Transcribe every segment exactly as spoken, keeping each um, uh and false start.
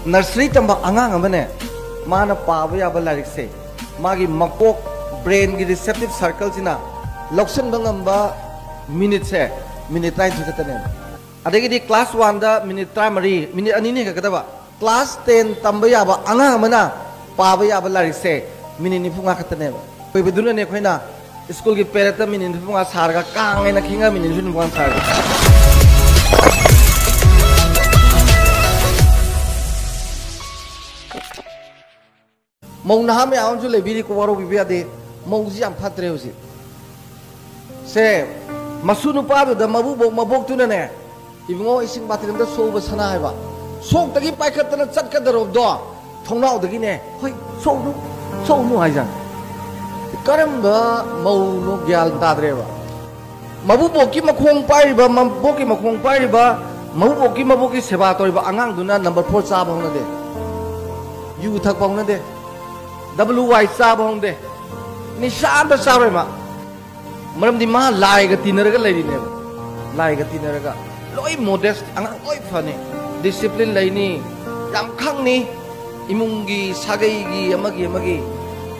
Nursery ꯇꯝꯕ ꯑꯉꯥꯡ ꯑꯃꯅꯦ, ꯃꯥꯅ ꯄꯥꯕ ꯌꯥꯕ ꯂꯥꯏꯔꯤꯛꯁꯦ, ꯃꯥꯒꯤ ꯃꯀꯣꯛ, ꯕ꯭ꯔꯦꯟꯒꯤ ꯔꯤꯁꯦꯞꯇꯤꯞ ꯁꯔꯀꯜꯁꯤꯅ ꯂꯧꯁꯤꯟꯕ ꯉꯝꯕ ꯃꯤꯅꯤꯠꯁꯦ ꯃꯤꯅꯤꯠ ꯇꯔꯥꯅꯤꯊꯣꯏ ꯈꯛꯇꯅꯦꯕ꯫ ꯑꯗꯒꯤꯗꯤ ꯀ꯭ꯂꯥꯁ ꯋꯥꯟꯗ ꯃꯤꯅꯤꯠ ꯇꯔꯥꯃꯔꯤ, ꯃꯤꯅꯤꯠ ꯑꯅꯤꯅ ꯍꯦꯟꯒꯠꯀꯗꯕ꯫ ꯀ꯭ꯂꯥꯁ ꯇꯦꯟ ꯇꯝꯕ ꯌꯥꯕ ꯑꯉꯥꯡ ꯑꯃꯅ ꯄꯥꯕ ꯌꯥꯕ ꯂꯥꯏꯔꯤꯛꯁꯦ ꯃꯤꯅꯤꯠ ꯅꯤꯐꯨ ꯃꯉꯥ ꯈꯛꯇꯅꯦꯕ꯫ ꯑꯣꯏꯕꯗꯨꯅꯅꯦ ꯑꯩꯈꯣꯏꯅ ꯁ꯭ꯀꯨꯜꯒꯤ ꯄꯦꯔꯦꯠꯇ ꯃꯤꯅꯤꯠ ꯅꯤꯐꯨ ꯃꯉꯥ ꯁꯥꯔꯒ, ꯀꯥꯡ ꯍꯥꯏꯅ ꯈꯤꯡꯉꯒ ꯃꯤꯅꯤꯠ ꯅꯤꯐꯨ ꯃꯉꯥ ꯁꯥꯔꯒ꯫ ꯃꯧ ꯅꯍꯥ ꯃꯌꯥꯝ ꯑꯃꯁꯨ ꯂꯩꯕꯤꯔꯤꯀꯣ, ꯋꯥꯔꯧꯕꯤꯕ ꯌꯥꯗꯦ꯫ ꯃꯧꯁꯤ ꯌꯥꯝ ꯐꯠꯇ꯭ꯔꯦ ꯍꯧꯖꯤꯛ꯫ ꯁꯦ, ꯃꯁꯨ ꯅꯨꯄꯥꯗꯨꯗ ꯃꯕꯨꯕꯣꯛ ꯃꯕꯣꯛꯇꯨꯅꯅꯦ, "ꯏꯕꯨꯡꯉꯣ, ꯏꯁꯤꯡ ꯕꯥꯇꯤꯟ ꯑꯝꯇ ꯁꯣꯛꯎꯕ ꯁꯅꯥ" ꯍꯥꯏꯕ꯫ ꯁꯣꯛꯇꯒꯤ ꯄꯥꯏꯈꯠꯇꯅ ꯆꯠꯀꯗꯧꯔꯕꯗꯣ ꯊꯣꯡꯅꯥꯎꯗꯒꯤꯅꯦ, "ꯍꯣꯏ, ꯁꯣꯛꯎꯅꯨ, ꯁꯣꯛꯎꯅꯨ" ꯍꯥꯏꯖꯥꯠꯅꯤ꯫ ꯀꯔꯝꯕ ꯃꯧꯅꯣ ꯒ꯭ꯌꯥꯟ ꯇꯥꯗ꯭ꯔꯦꯕ꯫ ꯃꯕꯨꯕꯣꯛꯀꯤ ꯃꯈꯣꯡ ꯄꯥꯏꯔꯤꯕ, ꯃꯕꯣꯛꯀꯤ ꯃꯈꯣꯡ ꯄꯥꯏꯔꯤꯕ, ꯃꯕꯨꯕꯣꯛꯀꯤ ꯃꯕꯣꯛꯀꯤ ꯁꯦꯕꯥ ꯇꯧꯔꯤꯕ ꯑꯉꯥꯡꯗꯨꯅ ꯅꯝꯕꯔ ꯐꯣꯔ ꯆꯥꯕ ꯍꯧꯅꯗꯦ, ꯌꯨ ꯊꯛꯄ ꯍꯧꯅꯗꯦ, ꯗꯕꯜꯌꯨ ꯋꯥꯏ ꯆꯥꯕ ꯍꯧꯅꯗꯦ, ꯅꯤꯁꯥ ꯑꯝꯇ ꯆꯥꯔꯣꯏ ꯃꯥ꯫ ꯃꯔꯝꯗꯤ ꯃꯥ ꯂꯥꯏꯒ ꯇꯤꯟꯅꯔꯒ ꯂꯩꯔꯤꯅꯦꯕ꯫ ꯂꯥꯏꯒ ꯇꯤꯟꯅꯔꯒ ꯂꯣꯏ ꯃꯣꯗꯦꯁ, ꯑꯉꯥꯡ ꯂꯣꯏ ꯐꯅꯤ, ꯗꯤꯁꯤꯄ꯭ꯂꯤꯟ ꯂꯩꯅꯤ, ꯌꯥꯝ ꯈꯪꯅꯤ꯫ ꯏꯃꯨꯡꯒꯤ, ꯁꯥꯒꯩꯒꯤ, ꯑꯃꯒꯤ ꯑꯃꯒꯤ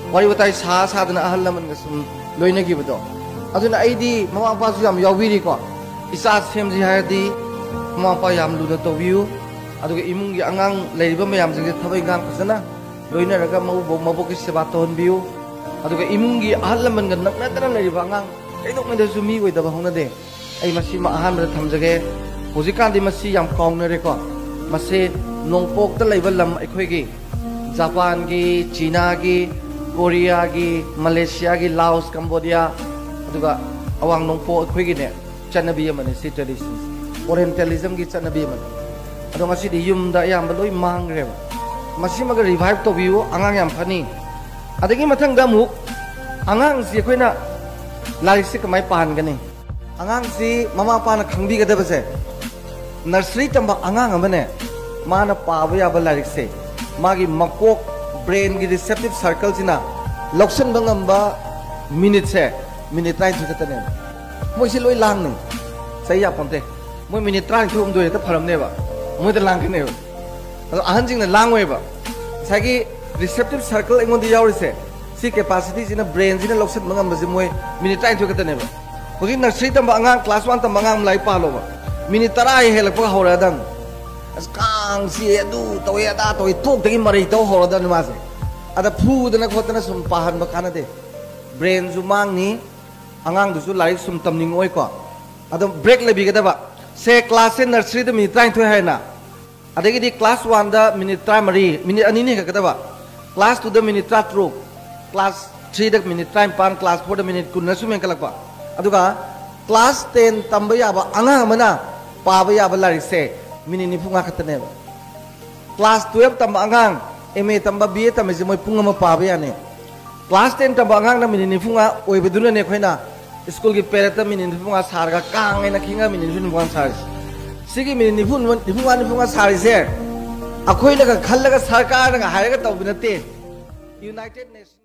ꯋꯥꯔꯤ ꯋꯥꯇꯥꯏ ꯁꯥ ꯁꯥꯗꯅ ꯑꯍꯜ ꯂꯃꯟꯒ ꯁꯨꯝ ꯂꯣꯏꯅꯈꯤꯕꯗꯣ꯫ ꯑꯗꯨꯅ ꯑꯩꯗꯤ ꯃꯃꯥ ꯃꯄꯥꯁꯨ ꯌꯥꯝ ꯌꯥꯎꯕꯤꯔꯤꯀꯣ꯫ ꯏꯆꯥ ꯁꯦꯝꯁꯤ ꯍꯥꯏꯔꯗꯤ ꯃꯃꯥ ꯃꯄꯥ ꯌꯥꯝ ꯂꯨꯅ ꯇꯧꯕꯤꯌꯨ꯫ ꯑꯗꯨꯒ ꯏꯃꯨꯡꯒꯤ ꯑꯉꯥꯡ ꯂꯩꯔꯤꯕ ꯃꯌꯥꯝꯁꯤꯡꯁꯦ ꯊꯕꯛ ꯏꯪꯈꯥꯡ ꯐꯖꯅ ꯂꯣꯏꯅꯔꯒ ꯃꯕꯨꯕꯣꯛ ꯃꯕꯣꯛꯀꯤ ꯁꯦꯕꯥ ꯇꯧꯍꯟꯕꯤꯌꯨ꯫ ꯑꯗꯨꯒ ꯏꯃꯨꯡꯒꯤ ꯑꯍꯜ ꯂꯃꯟꯒ ꯅꯛꯅꯗꯅ ꯂꯩꯔꯤꯕ ꯑꯉꯥꯡ ꯀꯩꯗꯧꯉꯩꯗꯁꯨ ꯃꯤ ꯑꯣꯏꯗꯕ ꯍꯧꯅꯗꯦ꯫ ꯑꯩ ꯃꯁꯤꯃ ꯑꯍꯥꯟꯕꯗ ꯊꯝꯖꯒꯦ꯫ ꯍꯧꯖꯤꯛꯀꯥꯟꯗꯤ ꯃꯁꯤ ꯌꯥꯝ ꯀꯥꯎꯅꯔꯦꯀꯣ꯫ ꯃꯁꯤ ꯅꯣꯡꯄꯣꯛꯇ ꯂꯩꯕ ꯂꯝ ꯑꯩꯈꯣꯏꯒꯤ ꯖꯄꯥꯟꯒꯤ, ꯆꯤꯅꯥꯒꯤ, ꯀꯣꯔꯤꯌꯥꯒꯤ, ꯃꯂꯦꯁꯤꯌꯥꯒꯤ, ꯂꯥꯑꯣꯁ, ꯀꯝꯕꯣꯗꯤꯌꯥ, ꯑꯗꯨꯒ ꯑꯋꯥꯡ ꯅꯣꯡꯄꯣꯛ ꯑꯩꯈꯣꯏꯒꯤꯅꯦ, ꯆꯠꯅꯕꯤ ꯑꯃꯅꯤ ꯁꯤ, ꯇ꯭ꯔꯦꯗꯤꯁꯟꯁ, ꯑꯣꯔꯤꯌꯦꯟꯇꯦꯂꯤꯖꯝꯒꯤ ꯆꯠꯅꯕꯤ ꯑꯃꯅꯤ꯫ ꯑꯗꯣ ꯉꯁꯤꯗꯤ ꯌꯨꯝꯗ ꯑꯌꯥꯝꯕ ꯂꯣꯏ ꯃꯥꯡꯈ꯭ꯔꯦꯕ꯫ ꯃꯁꯤꯃꯒ ꯔꯤꯚꯥꯏꯚ ꯇꯧꯕꯤꯌꯨ, ꯑꯉꯥꯡ ꯌꯥꯝ ꯐꯅꯤ꯫ ꯑꯗꯒꯤ ꯃꯊꯪꯗ ꯑꯃꯨꯛ ꯑꯉꯥꯡꯁꯤ ꯑꯩꯈꯣꯏꯅ ꯂꯥꯏꯔꯤꯛꯁꯤ ꯀꯃꯥꯏꯅ ꯄꯥꯍꯟꯒꯅꯤ? ꯑꯉꯥꯡꯁꯤ ꯃꯃꯥ ꯃꯄꯥꯅ ꯈꯪꯕꯤꯒꯗꯕꯁꯦ, ꯅꯔꯁꯔꯤ ꯇꯝꯕ ꯑꯉꯥꯡ ꯑꯃꯅꯦ, ꯃꯥꯅ ꯄꯥꯕ ꯌꯥꯕ ꯂꯥꯏꯔꯤꯛꯁꯦ ꯃꯥꯒꯤ ꯃꯀꯣꯛ, ꯕ꯭ꯔꯦꯟꯒꯤ ꯔꯤꯁꯦꯞꯇꯤꯞ ꯁꯔꯀꯜꯁꯤꯅ ꯂꯧꯁꯤꯟꯕ ꯉꯝꯕ ꯃꯤꯅꯤꯠꯁꯦ ꯃꯤꯅꯤꯠ ꯇꯔꯥꯅꯤꯊꯣꯏ ꯈꯛꯇꯅꯦꯕ꯫ ꯃꯣꯏꯁꯤ ꯂꯣꯏ ꯂꯥꯡꯅꯤ, ꯆꯍꯤ ꯌꯥꯄꯣꯟꯇꯦ꯫ ꯃꯣꯏ ꯃꯤꯅꯤꯠ ꯇꯔꯥꯅꯤꯊꯣꯏ ꯍꯨꯝꯗꯣꯏ ꯍꯦꯛꯇ ꯐꯔꯝꯅꯦꯕ, ꯃꯣꯏꯗ ꯂꯥꯡꯒꯅꯦꯕ꯫ ꯑꯗꯣ ꯑꯍꯟꯁꯤꯡꯅ ꯂꯥꯡꯉꯣꯏꯕ꯫ ꯉꯁꯥꯏꯒꯤ receptive circle ꯑꯩꯉꯣꯟꯗ ꯌꯥꯎꯔꯤꯁꯦ, ꯁꯤ capacityꯁꯤꯅ, brainꯁꯤꯅ ꯂꯧꯁꯤꯟꯕ ꯉꯝꯕꯁꯦ ꯃꯣꯏ minute ꯇꯔꯥꯅꯤꯊꯣꯏ ꯈꯛꯇꯅꯦꯕ꯫ ꯍꯧꯖꯤꯛ nursery ꯇꯝꯕ ꯑꯉꯥꯡ, class one ꯇꯝꯕ ꯑꯉꯥꯡ ꯑꯃ ꯂꯥꯏꯔꯤꯛ ꯄꯥꯍꯜꯂꯣꯕ, minute ꯇꯔꯥ ꯍꯦꯛ ꯍꯦꯜꯂꯛꯄꯒ ꯍꯧꯔꯛꯑꯗꯝꯅꯤ꯫ "ꯑꯁ, ꯀꯥꯡ ꯆꯤꯛꯑꯦ, ꯑꯗꯨ ꯇꯧꯋꯦ, ꯑꯗꯥ ꯇꯧꯋꯦ", ꯊꯣꯛꯇꯒꯤ ꯃꯔꯩ ꯇꯧ ꯍꯧꯔꯛꯑꯗꯝꯅꯤ ꯃꯥꯁꯦ꯫ ꯑꯗ ꯐꯨꯗꯅ ꯈꯣꯠꯇꯅ ꯁꯨꯝ ꯄꯥꯍꯟꯕ ꯀꯥꯟꯅꯗꯦ꯫ Brainꯁꯨ ꯃꯥꯡꯅꯤ, ꯑꯉꯥꯡꯗꯨꯁꯨ ꯂꯥꯏꯔꯤꯛ ꯁꯨꯝ ꯇꯝꯅꯤꯡꯉꯛꯑꯣꯏꯀꯣ꯫ ꯑꯗꯣ break ꯂꯩꯕꯤꯒꯗꯕ꯫ ꯁꯦ, classꯁꯦ nurseryꯗ minute ꯇꯔꯥꯅꯤꯊꯣꯏ ꯍꯥꯏꯅ, ꯑꯗꯒꯤꯗꯤ class oneꯗ minute ꯇꯔꯥꯃꯔꯤ, minute ꯑꯅꯤꯅꯤ ꯍꯦꯟꯒꯠꯀꯗꯕ, class twoꯗ minute ꯇꯔꯥꯇꯔꯨꯛ, class threeꯗ minute ꯇꯔꯥꯅꯤꯄꯥꯟ, class fourꯗ minute ꯀꯨꯟꯅ ꯁꯨꯝ ꯍꯦꯟꯒꯠꯂꯛꯄ꯫ ꯑꯗꯨꯒ class ten ꯇꯝꯕ ꯌꯥꯕ ꯑꯉꯥꯡ ꯑꯃꯅ ꯄꯥꯕ ꯌꯥꯕ ꯂꯥꯏꯔꯤꯛꯁꯦ minute ꯅꯤꯐꯨ ꯃꯉꯥ ꯈꯛꯇꯅꯦꯕ꯫ Class twelve ꯇꯝꯕ ꯑꯉꯥꯡ, M A ꯇꯝꯕ, B A ꯇꯝꯕꯁꯦ ꯃꯣꯏ ꯄꯨꯡ ꯑꯃ ꯄꯥꯕ ꯌꯥꯅꯤ꯫ Class ten ꯇꯝꯕ ꯑꯉꯥꯡꯅ minute ꯅꯤꯐꯨ ꯃꯉꯥ ꯑꯣꯏꯕꯗꯨꯅꯅꯦ ꯑꯩꯈꯣꯏꯅ schoolꯒꯤ paradeꯇ minute ꯅꯤꯐꯨ ꯃꯉꯥ ꯁꯥꯔꯒ ꯀꯥꯡ ꯍꯥꯏꯅ ꯈꯤꯡꯉꯒ minute ꯅꯤꯐꯨ ꯃꯉꯥ ꯁꯥꯔꯤꯁꯦ꯫ ꯁꯤꯒꯤ minute ꯅꯤꯐꯨ, ꯅꯤꯐꯨ ꯃꯉꯥ, ꯅꯤꯐꯨ ꯃꯉꯥ ꯁꯥꯔꯤꯁꯦ ꯑꯩꯈꯣꯏꯅꯒ ꯈꯜꯂꯒ ꯁꯔꯀꯥꯔꯅꯒ ꯍꯥꯏꯔꯒ ꯇꯧꯕ ꯅꯠꯇꯦ꯫ United Nations